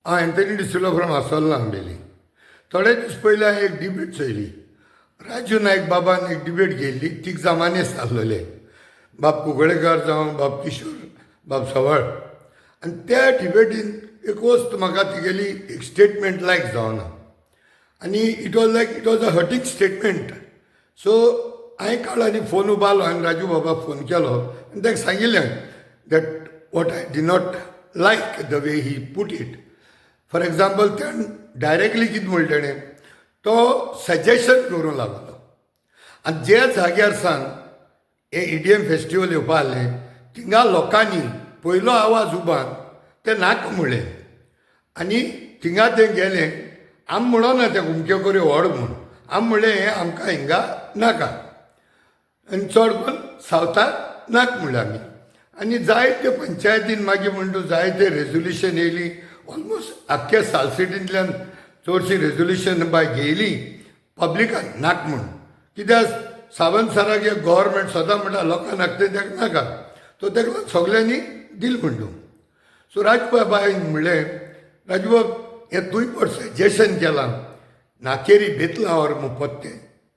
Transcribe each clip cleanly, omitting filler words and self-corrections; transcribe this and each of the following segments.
हांव Anthony D'Silva from आसोल्ला Ambelim. थोडे दीस पयलीं हांवें एक डिबेट चोयली. राजू नायक बाबान एक डिबेट घेयल्ली. तीग जामानेस्त आसलेले, बाब कुंकळेकार जावं, बाब किशोर, बाब सवाळ. आनी त्या डिबेटीन एक वस्त म्हाका तिगेली एक स्टेटमेंट लायक जावना आनी it was like it was a hurting statement. So हांवें काडलो आनी फोन उबारलो आनी राजू बाबाक फोन केलो आनी ताका सांगिल्लें that what I did not like the way he put it. For example, तेणें डायरेक्टली कितें म्हणलें, तेणें तो सजेशन करूंक लागलो आनी ज्या जाग्यार सान हें ईडीएम फेस्टिवल येवपा आहलें, थिंगा लोकांनी पयलो आवाज उबान ते नाका म्हणलें आनी थिंगा तें गेलें. आमी म्हणोना तें उमके करून व्हड म्हूण. आमी म्हणलें, हें आमकां हिंगा नाका आनी चड करून सावथाक नाका म्हणलें आमी. आनी जायते पंचायतीन मागीर म्हणटा जायते रेजोल्युशन येयली. ऑलमोस्ट आख्ख्या सालसिटींतल्यान चडशीं रेजोल्युशन बाय घेयली पब्लिकान नाका म्हूण. कित्याक सावंत सराक एक गव्हर्मेंट सदां म्हणटा, लोकांक नाका तें ताका नाका. तो ताका लागून सगल्यांनी दिल म्हणटा. सो राजबाबान म्हणलें, राजूबाब, हें तुवें पड सजेशन केलां, नाकेरी बेतला व्हर म्हूण पत्तें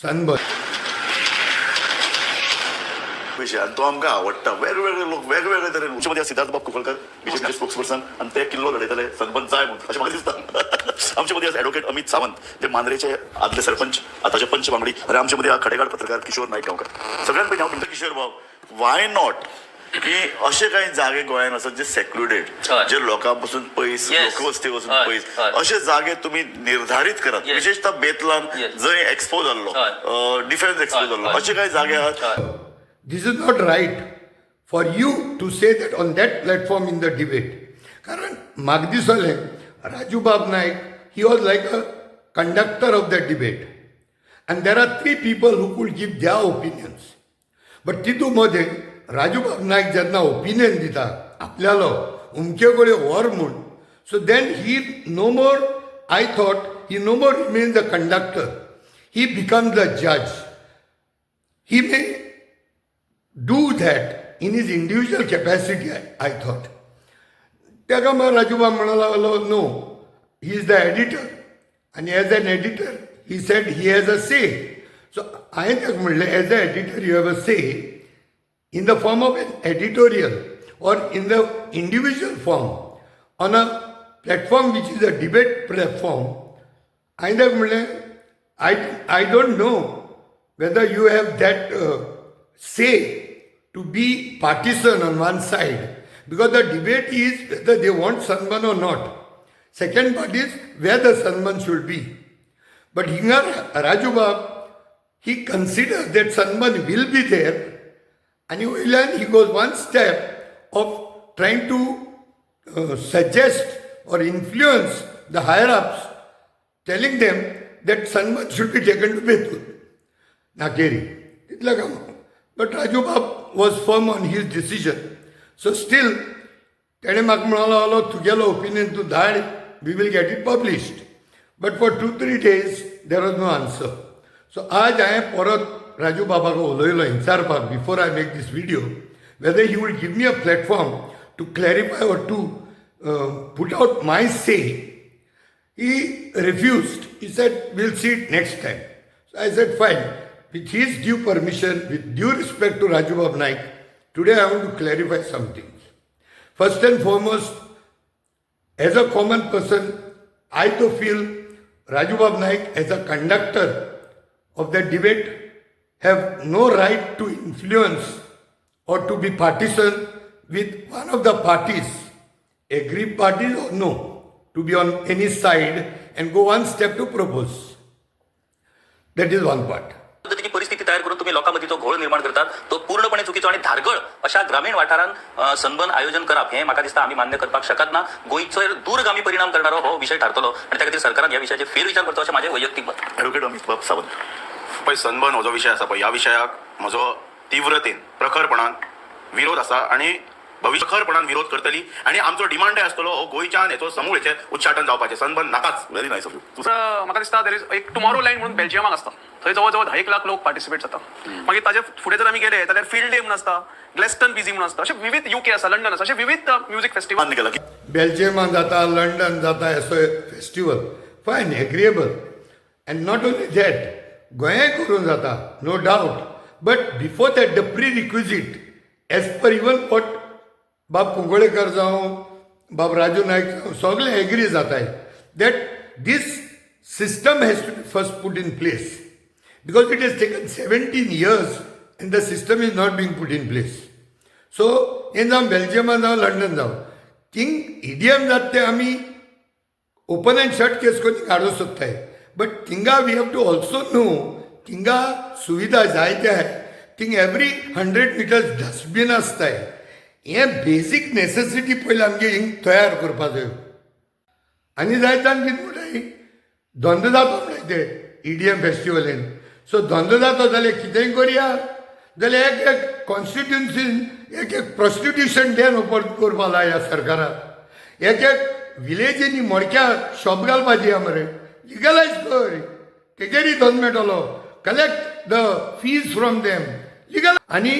सनबर्न. विशय आनी तो आमकां आवडटा. वेगवेगळे लोक वेगवेगळे तरेन. आमचे मदीं सिद्धार्थ बाब कुंकळकर, बीजेपीचे स्पोक्स पर्सन, आनी ते किल्लो लढयतले सनबर्न जाय म्हणून अशें म्हाका दिसता. आमचे मदीं एडवोकेट अमित सावंत, जे मांद्रेचे आदले सरपंच, आतांचे पंच वांगडी. आनी आमचे मदीं खडेगाड पत्रकार किशोर नायक गांवकर. सगळ्यात पयलीं हांव किशोर बाब, why not की अशे काही जागे गोंयांत आसात जे सेक्लुडेड, जे लोकां पासून पयस, लोकवस्ती पासून पयस, अशे जागे तुम्ही निर्धारित करात, विशेषतः बेतलान जंय एक्सपो जाल्लो, डिफेन्स एक्सपो जाल्लो, अशे काही जागे आहात. This is not right for you to say that on that platform in the debate. कारण म्हाका दिसलें, राजूबाब Naik, he was like a conductor of that debate and there are three people who could give their opinions, but तितू मदें राजूबाब नायक जेन्ना opinion दिता आपल्यालो उमके कडेन व्हर म्हूण, so then he no more, I thought he no more remains the conductor, he becomes the judge. He may do that in his individual capacity, I thought. ताका मागीर राजूबाब म्हणूंक लागलो, no, he is the editor आनी as an editor, he said he has a say. So हांवें ताका म्हणलें, as a editor you have a say in the form of an editorial or in the individual form on a platform which is a debate platform. हांवें ताका म्हणलें, I don't know whether you have that say to be partisan on one side, because the debate is whether they want sunburn or not. Second part is where the sunburn should be. But हिंगा Raju Bab, he considers that sunburn will be there and वयल्यान he goes one step of trying to suggest or influence the higher ups, telling them that sunburn should be taken to Betul, Nakeri. तितलें काम. But Raju Bab was firm on his decision. So still तेणें म्हाका म्हणूंक लागलो, तुगेलो opinion तूं धाड, we will get it published. But for 2-3 days there was no answer. So आज हांवें परत राजू बाबाक उलयलो विचारपाक, before I make this video, whether he will give me a platform to clarify or to put out my say. He refused. He said, "We'll see it next time." So I said, "Fine." With his due permission, with due respect to Raju Bab Naik, today I want to clarify some things. First and foremost, as a common person, I too feel Raju Bab Naik as a conductor of that debate have no right to influence or to be partisan with one of the parties, aggrieved parties or no, to be on any side and go one step to propose. That is one part. पद्धतीची परिस्थिती तयार करून तुम्ही लोकांमध्ये जो घोळ निर्माण करतात तो पूर्णपणे चुकीचो. आणि धारगळ अशा ग्रामीण वाठारांत सनबर्न आयोजन करप हे म्हाका दिसता आमी मान्य करपाक शकत ना. गोंयचेर दूरगामी परिणाम करणारो हो विशय थारतलो आणि त्या खातीर सरकारान ह्या विशयाचेर फेरविचार करचो अशें माझें वैयक्तीक मत. एडवोकेट अमित बाब सावंत. पळय, सनबर्न हो जो विशय आसा पळय, ह्या विशयाक म्हजो तीव्रतेन, प्रखरपणान विरोध आसा आणि भविष्य खरपणान विरोध करतली आणि आमचो डिमांडय आसतलो हो गोंयच्यान हेचो समूळ हेचें उच्चाटन जावपाचें. Sunburn नाकाच. Very nice of you. दुसरं म्हाका दिसता there is एक टुमॉरो लँड म्हणून बेल्जियमाक आसता, थंय जवळ जवळ 10 एक लाख लोक पार्टिसिपेट जाता. मागीर ताजे फुडें जर आमी गेले जाल्यार फिल्ड डे म्हणून आसता, ग्लेस्टन बिजी म्हणून आसता, अशे विविध युके आसा, लंडन आसा, अशे विविध म्युझिक फेस्टिवल. मान्य केला की बेल्जियमान जाता, लंडन जाता असो festival, fine, agreeable. And not only that, गोंयांय करून जाता, no doubt, but before that the prerequisite as per even what बाब कुंकळेकर जावं, बाब राजू नायक जावं, सगळे एग्री जाताय that this system has to be first put in place, because it has taken 17 years and the system is not being put in place. So हें जावं बेल्जियमान जावं, London जावं, थिंग इडियम जाता ते आमी ओपन अँड शट केस करून काडूंक सोदताय, बट थिंगा we have to also know थिंगा सुविधा जायते आहाय. थिंग एवरी 100 मिटर्स डस्टबीन आसताय. हें बेजीक नेसेसिटी पयलीं आमगे हिंग तयार करपा जायो. आनी जायते कितें म्हणटाय, धंदो जातो म्हणटाय ते इडियम फेस्टिवलीन. सो धंदो जातो जाल्यार कितेंय करया, जाल्यार एक एक कॉन्स्टिट्युन्सीन एक एक प्रोस्टिट्युशन डेन ओपन करपा लाया सरकाराक. एक एक विलेजींनी मडक्या शॉप घालपाची आहा मरे, लिगलायज कर, तेजेरय धंदो मेळटलो. Collect the fees from them, legal. आनी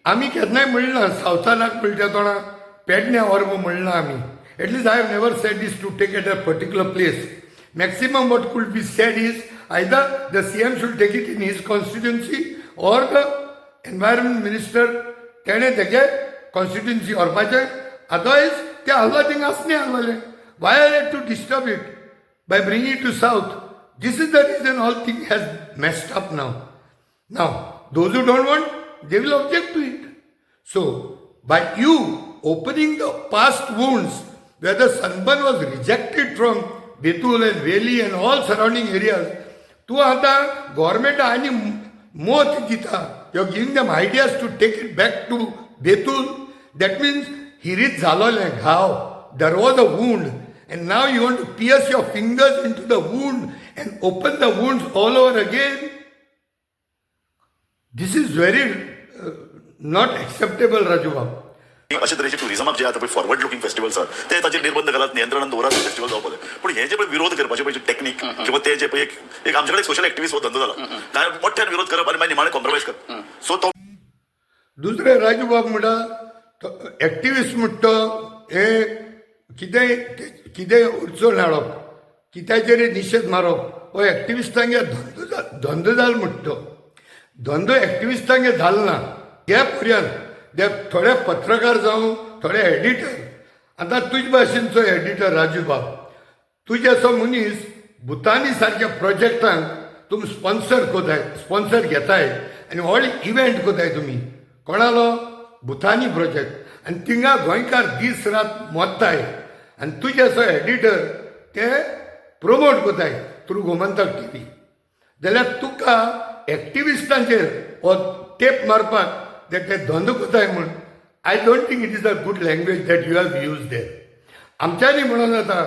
आमी केन्नाय म्हणना सावथानाक म्हणटा तोणा पेडण्या व्हर म्हणना आमी. At least I have never said this to take at a particular place. Maximum what could be said is either the CM should take it in his constituency or the environment minister तेणे तेगे constituency व्हरपाचें. Otherwise ते आहलो thing आसलें आहलें, why are to disturb it by bringing to south? This is the reason all thing has messed up now. Now those who don't want, they will object to it. So, by you opening the past wounds where the sunburn was rejected from Betul and Valley and all surrounding areas, तूं आतां government आनी मोत दिता. You are giving them ideas to take it back to Betul. That means हिरीत जालोलें घाव, there was a wound and now you want to pierce your fingers into the wound and open the wounds all over again. This is very not acceptable, Raju बाब. अशे तरेचे टुरिझमाक जे आतां पळय forward looking festivals आसात, ते ताचेर निर्बंध घालात, नियंत्रणात दवरात, फेस्टिवल जावपाक जाय. पूण हे जे पळय विरोध करपाचे पळय टेक्नीक किंवा ते जे पळय एक एक आमचे कडेन सोशल एक्टिविस्ट हो धंदो जाला, काय मोठ्यान विरोध करप आनी मागीर निमाणें कॉम्प्रोमायज करप. सो तो दुसरें, राजू बाब म्हणटा एक्टिविस्ट म्हणटा तो हे कितेंय कितेंय अडचण हाडप, कित्याचेरय निशेध मारप, हो एक्टिविस्टांगे धंदो धंदो जाल म्हणटा तो. धंदो एक्टिविस्टांगे जाल ना. ह्या पर्यंत जे थोडे पत्रकार जावं, थोडे एडिटर, आतां तुजे भाशेनचो एडिटर राजू बाब, तुजे असो मनीस भुतानी सारक्या प्रोजेक्टांक तुमी स्पॉन्सर कोताय, स्पॉन्सर घेताय आनी व्हड इव्हेंट कोताय तुमी कोणालो भुतानी प्रोजेक्ट आनी थिंगा गोंयकार दीस रात मोत्ताय आनी तुजे असो एडिटर ते प्रमोट कोताय थ्रू गोमंतक टीव्ही, जाल्यार तुका एक्टिविस्टांचेर हो टेप मारपाक ते ते धंदो कोताय म्हूण, I don't think it is a good language that you have used there. आमच्यांनी म्हणून जाता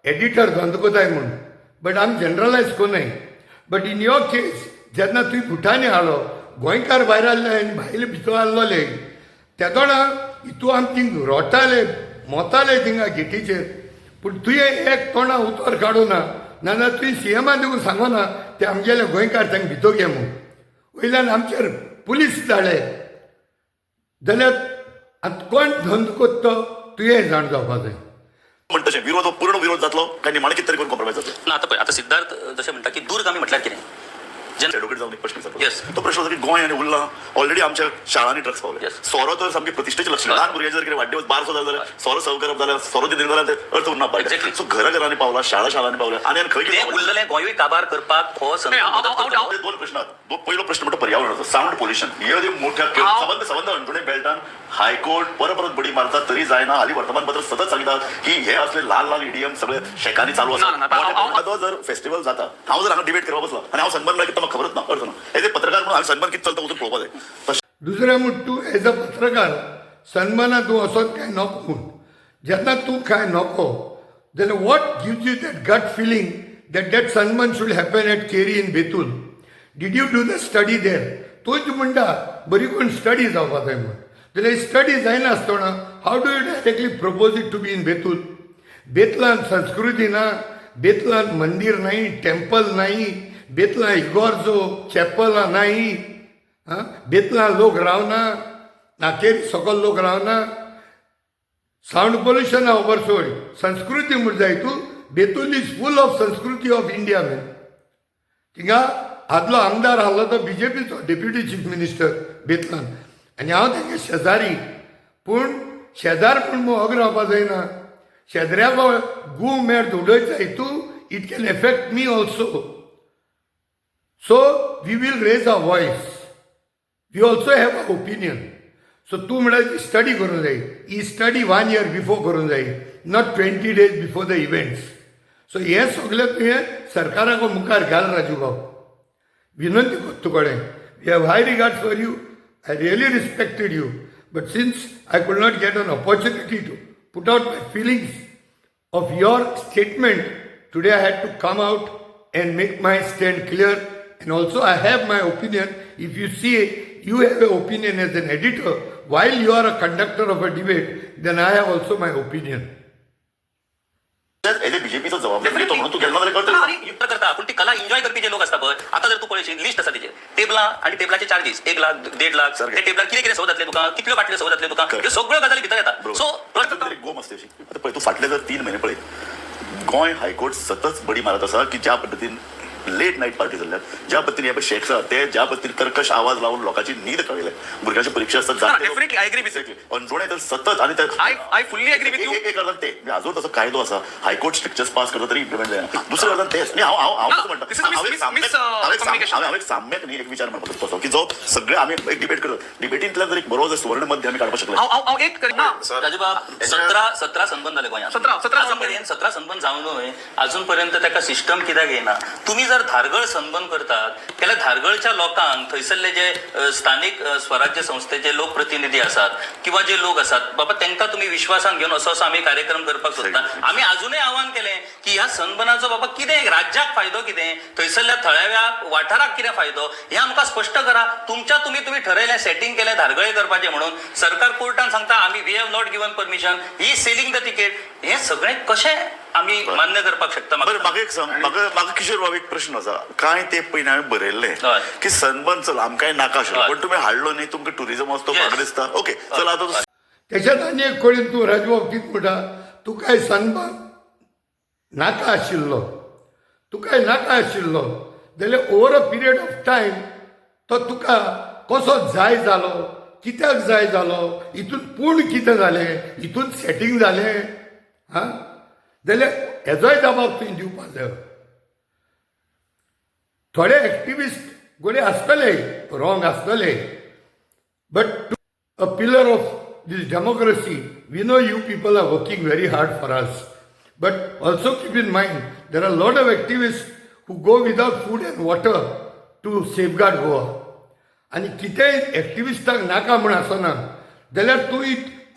एडिटर धंदो कोताय म्हूण, बट आमी जनरलायज कोन्नाय. बट इन your case, जेन्ना तुवें भुटानी हाडलो, गोंयकार भायर आहले आनी भायले भितर आहलोले, तेदोणा तूं आमी थिंग रोटाले, मोताले थिंगा गेटीचेर, पूण तुवें एक तोंडा उतर काडूना, नाजाल्यार तुवें सीएमा देखून सांगोना ते आमगेले गोंयकार तांकां भितर घे म्हूण. वयल्यान आमचेर पुलीस धाडले, जाल्यार आतां कोण धंदो कोत्ता तो तुवें जाण जावपा जाय. पण तशें विरोध हो पूर्ण विरोध जातलो काय निमाणें कितें तरी करून कॉम्प्रोमायज जातलो? ना, आतां पळय, आतां सिद्धार्थ जशें म्हणटा की दूरगामी म्हटल्यार कितें जेन्ना एडवोकेट जावन एक प्रश्न विचारतो. तो प्रश्न होता की गोंय आनी उरला, ऑलरेडी आमच्या शाळांनी ड्रग्स पावले. सोरो तर सामकी प्रतिश्ठेचे लक्षण. ल्हान भुरग्याचे जर कितें वाडदिवस, बारसो जालो जाल्यार सोरो सर्व करप जाल्यार सोरो दिले जाल्यार ते अर्थ उरना. सो घरा घरांनी पावला, शाळा शाळांनी पावल्या आनी आनी खंय तें कितें उरलेलें गोंयूय काबार करपाक हो संदर्भ नाही, मदत करतलो. दोन प्रश्न आहात. पहिलो प्रश्न म्हणटा पर्यावरणाचो, सावंड पोल्युशन. हे जे मोठ्या सबंद सबंध हणजुणे बेल्टान हायकोर्ट परत परत बडी मारतात तरी जायना. हालीं वर्तमानपत्र सतत सांगतात की हे असले ल्हान ल्हान इडियम सगळे शेकांनी चालू ना, ना, ना, हांव- आसा. जर फेस्टिवल जाता, हांव जर हांगा डिबेट करपाक बसलो आनी हांव सनबर्न कितें म्हाका खबरच ना, अर्थ ना. एज ए पत्रकार म्हणून हांवें सनबर्न कितें चलता वचून पळोवपाक जाय तशें. दुसरें म्हण, तूं एज अ पत्रकार सन्माना तूं वचोन कांय नको म्हूण, जेन्ना तूं कांय नको जाल्यार what gives you that gut feeling that that sunburn should happen at Keri in Betul? Did you do the study there? तूंच म्हणटा बरी करून स्टडी जावपा जाय म्हूण. जाल्यार study जायनासतना how do you directly propose it to be in Betul? बेतलान संस्कृती ना, बेतलान मंदिर नाही, टेम्पल नाही, बेतला इगोर्जो चॅपलां नाही. आं, बेतला लोक रावना, नाकेरी सकल लोक रावना. सावंड पोल्युशन खबर सोड, संस्कृती म्हूण जाय तूं. Betul is full of संस्कृती ऑफ इंडिया मॅन. थिंगा आदलो आमदार आहलो तो बीजेपीचो डेप्युटी चीफ मिनिस्टर बेतलान, आनी हांव तेगे शेजारी. पूण शेजार पूण मोग रावपा जायना. शेजऱ्याको गू मेळ उडयता हितू it can affect me also. So we will raise a voice, we also have a opinion. So तूं म्हळ्यार स्टडी करूंक जाय. ही स्टडी वन इयर बिफोर करूंक जाय, not 20 days before the events. So हें सगळें तुवें सरकाराक मुखार घाल. राजू बाब, विनंती करता तुकडे. We have high regard for you. I really respected you, but since I could not get an opportunity to put out my feelings of your statement, today I had to come out and make my stand clear. And also I have my opinion. If you see, you have an opinion as an editor, while you are a conductor of a debate, then I have also my opinion. As a बीजेपीचो जबाबदार तो म्हणून तू गेलो ना जाल्यार कळटलें. आणि युद्ध करता, पूण ती कला एन्जॉय करपी जे लोक आसता पळय. आतां जर तूं पळयशी, लिस्ट आसा तेजेर टेबलां आनी टेबलाचे चार्जीस 1 लाख, 1.5 लाख. सारकें. ते टेबलार कितें कितें सव जातलें तुका, कितल्यो बाटल्यो सव जातल्यो तुका, Correct. ह्यो सगळ्यो गजाली भितर येता. सो प्रश्न एक गोम आसता अशी. आतां पळय तूं, फाटले जर 3 म्हयने पळय, गोंय हायकोर्ट सतत बडी मारत आसा की ज्या पद्दतीन लेट नायट पार्टी जाल्ल्यात, ज्या पद्दतीन हे पळय शेक्स आसा, ते ज्या पद्दतीन कर्कश आवाज लावून लोकांची न्हीद कळयले, भुरग्यांच्यो परीक्षा आसतात, जाणटे लोक- Definitely, I agree with you. Exactly. Anjunem तर सतत आणि ते I fully agree with you. एक एक अर्दान ते म्हणजे अजून तसो कायदो आसा, हायकोर्ट स्ट्रिक्चर्स पास करता तरी इम्प्लिमेंट जायना. दुसऱ्या अर्दान तेच न्ही, हांव हांव हांव ना, कसो म्हणटा, this is हांव एक miscommunication. हांव एक साम्यक न्ही, एक विचार म्हणपाचो तसो की जो सगळे आमी एक डिबेट करतात, डिबेटींतल्यान जर एक बरो जर सुवर्ण मध्य आमी काडपाक शकले. हांव हांव हांव एक ना. राजूबाब, 17 सनबर्न जाले गोंयांत. 17 अजून पर्यंत 17 सनबर्न जावनूय अजून पर्यंत ताका सिस्टम कित्याक येना? तुम्ही जर धारगळ सनबर्न करतात जाल्यार धारगळच्या लोकांक, थंयसरले जे स्थानीक स्वराज्य संस्थेचे लोकप्रतिनिधी आसात किंवा जे लोक आसात बाबा, तांकां तुमी विश्वासान घेवन असो असो आमी कार्यक्रम करपाक सोदता. आमी अजूनय आव्हान केलें की ह्या सनबर्नाचो बाबा कितें राज्याक फायदो, कितें थंयसरल्या थळाव्या वाठाराक कितें फायदो, हें आमकां स्पश्ट करा. तुमच्या तुमी ठरयलें, सेटींग केलें धारगळे करपाचें म्हणून. सरकार कोर्टान सांगता आमी we have not given permission, he selling the ticket. हें सगळें कशें आमी मान्य करपाक शकता म्हाका? बरं, म्हाका एक सांग, म्हाका किशोर बाब एक प्रश्न आसा. कांय ते पयलीं हांवें बरयल्लें की सनबर्न चल आमकांय नाका आशिल्लो, पण तुमी हाडलो न्ही, तुमकां टुरिजम आसा तो म्हाका दिसता. ओके, चल आतां तूं त्याच्यात आनी एक कडेन तूं राजबाब कितें म्हणटा, तुकाय सनबर्न नाका आशिल्लो, तुकाय नाका आशिल्लो जाल्यार over a period of time तो तुका कसो जाय जालो, कित्याक जाय जालो, हितून पूण कितें जालें, हितून सेटींग जालें आं, जाल्यार हेजोय जबाब तुवें दिवपाक जाय. थोडे एक्टिविस्ट घडये आसतले, रॉंग आसतले, but a pillar of this democracy, we know you people are working very hard for us. But also keep in mind, there are a lot of activists who go without food and water to safeguard Goa. आनी कितेंय एक्टिविस्टांक नाका म्हूण आसना जाल्यार तूं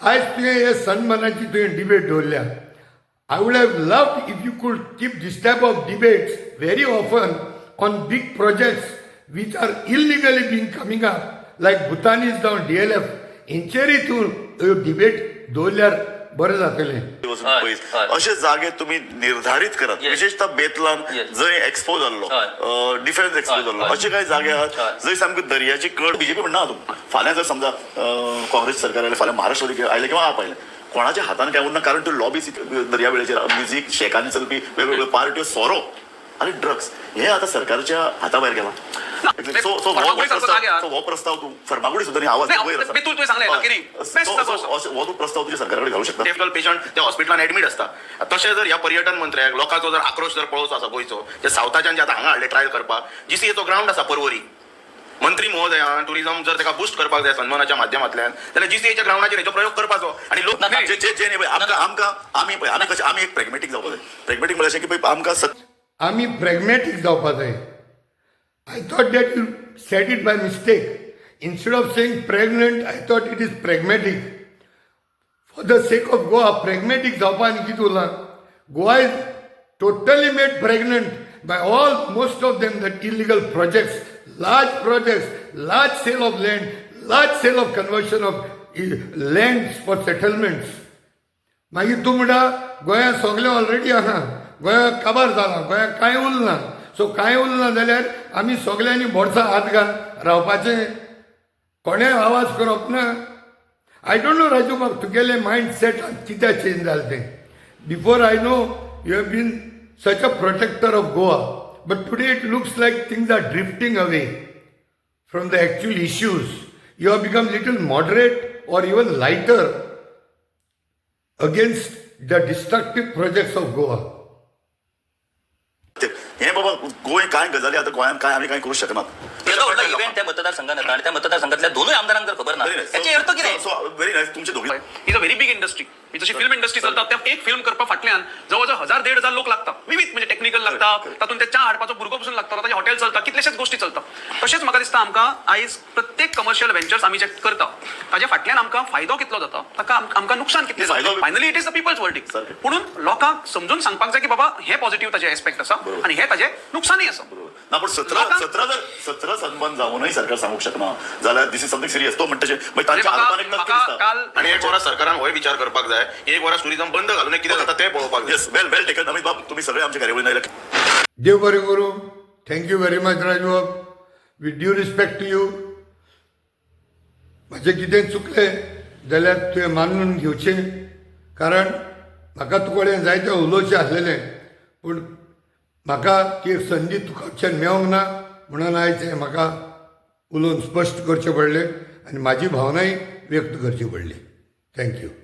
आयज तुवें हे सनबर्नाची तुवें डिबेट दवरल्या. I would have loved if you could keep this type of debates very often on big projects which are illegally being coming up, like Bhutanis down DLF. हेंचेरय तूं डिबेट दवरल्यार बरें जातलें. वचून पयस अशे जागे तुम्ही निर्धारित करात, विशेषतः बेतलान जंय एक्सपो जाल्लो, डिफेन्स एक्सपो जाल्लो, अशे काही जागे आहात जंय सामकी दर्याची कड. बीजेपी म्हणना तूं, फाल्यां जर समजा काँग्रेस सरकार आयलें, फाल्यां महाराष्ट्र आयलें किंवा आप आयलें, कोणाच्या हातान काय उरना, कारण त्यो लॉबीज दर्यावेळेचेर म्युझिक शेकांनी चलपी वेगवेगळ्यो पार्ट्यो, सोरो आणि ड्रग्स हे आता सरकारच्या हाता भायर गेला. सो सो हो फर्मागुडी सारको जाग्यार. हो प्रस्ताव तूं फर्मागुडी सुद्दां न्ही, आवाज नाही, वयर आसा. बेतूल तुवें सांगलें, लकीरी. Best जागो असो. हो तूं प्रस्ताव तुज्या सरकारा कडेन घालूं शकता. टेफल पेशंट ते हॉस्पिटलान एडमीट आसता. तशें जर ह्या पर्यटन मंत्र्याक लोकांचो जर आक्रोश जर पळोवचो आसा गोंयचो, जे सावथाच्यान जे आतां हांगा हाडले ट्रायल करपाक, जीसीएचो ग्रावंड आसा परवरी, मंत्री महोदयान टुरिझम जर ताका बुस्ट करपाक जाय सनबर्नाच्या माध्यमांतल्यान जाल्यार जीसीएच्या ग्रावंडाचेर हेचो प्रयोग करपाचो आनी लोक ना, जे जे जे न्ही पळय, आमकां आमकां आमी पळय, आमी कशें, आमी एक प्रेगमेटीक जावपाक जाय. प्रेगमेटीक म्हळ्यार अशें की पळय आमकां आमी प्रॅग्मॅटीक जावपा जाय. I thought that you said it by mistake. Instead of saying pregnant, I thought it is pragmatic. For the sake of Goa, pragmatic जावपा आनी कितें उरलां? Goa is totally made pregnant by all, most of them, that illegal projects, large projects, large sale of land, large sale of conversion of lands for settlements. मागीर तूं म्हणटा, गोंयांत सगळें already आहा, गोंयांत काबार जालां, गोंयांत कांय उरना. सो कांय उरना जाल्यार आमी सगल्यांनी बोडसा हात घाल रावपाचें, कोणें आवाज करप ना. I don't know, Raju बाब, तुगेलें मायंड सेट कित्याक चेंज जालें तें. Before, I know you have been such a protector of Goa, but today it looks like things are drifting away from the actual issues. You have become little moderate or even lighter against the destructive projects of Goa. हे बाबा, गोंय काय गजाली आतां गोंयांत काय आमी काय करूंक शकनात. येदो व्हडलो इव्हेंट त्या मतदारसंघात येता आणि त्या मतदारसंघातल्या दोनूय आमदारांक जर खबर ना, हेचे अर्थ कितें? सो व्हेरी नायस तुमचे दोघी. Is a very big industry. जशी फिल्म इंडस्ट्री चलता, त्या एक फिल्म करपा फाटल्यान जवळ जवळ हजार 1500 लोक लागता. विविध म्हणजे टेक्निकल लागता, तातूंत ते च्या हाडपाचो भुरगो पसून लागता, ताचे हॉटेल चलता, कितलेशेच गोष्टी चलता. तशेंच म्हाका दिसता, आमकां आयज प्रत्येक कमर्शियल व्हेंचर्स आमी जे करता, ताच्या फाटल्यान आमकां फायदो कितलो जाता, ताका आमकां नुकसान कितलें जाता. Finally it is the people's verdict. पुणून लोकांक समजून सांगपाक जाय की बाबा, हे पॉझिटिव्ह ताजे एस्पेक्ट आसा आनी हे ताजे नुकसानय आसा. ना, पण 17 लोकांक- 17 जर 17 सनबर्न जावनय सरकार सांगूंक शकना जाल्यार this is something serious. तो म्हणटा तशें, मागीर तांच्या म्हाका आरोपान एक तथ्य म्हाका दिसता. काल आणि एक वरां सरकारान होय विचार करपाक जाय, एक वरां टुरिझम बंद घालून कितें जाता तें पळोवपाक जाय. येस, वेल वेल टेकन. अमित बाब, तुम्ही सगळे आमच्या कार्यावळीन आयले. देव बरें करूं. Thank you very much, Raju बाब. With due respect to you, म्हाजें कितें चुकलें जाल्यार तुवें मानून घेवचें, कारण म्हाका तुजे कडेन जायतें उलोवचें आसलेलें, पूण म्हाका ती एक संदी तुका मेळोंक ना, म्हणून आयज हें म्हाका उलोवन स्पश्ट करचें पडलें आनी म्हाजी भावनाय व्यक्त करची पडली. Thank you.